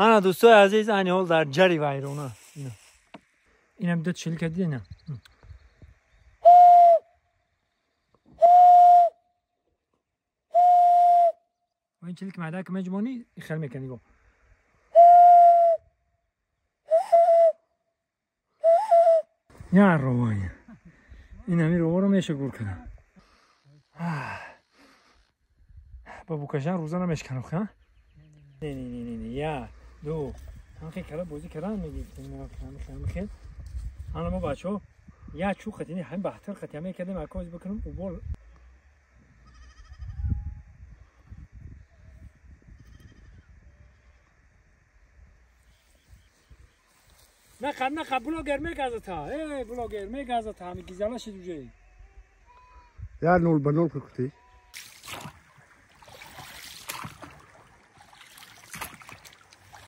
Ана дӯстои азиз, ани ҳол дар ҷари вайрона. Инам ду чилка дидина. این چیزی که مدرک مجموعی خیلی میکنی گو. یا روانی. این همین رو رو میشه گور کنم. با بوکشن روزانه میشکنم خب؟ نه نه نه نه نه یا دو هم خیلی کلا بازی کردن میگی هم خیلی انا ما بچه‌ها یا چو خطینی هم بهتر خطی هم کردیم اکاز بکنم و بول نه نه بلوگر میگازتا ای بلوگر میگازتا همی گیزالا شد جایی یا نول به نول کتی.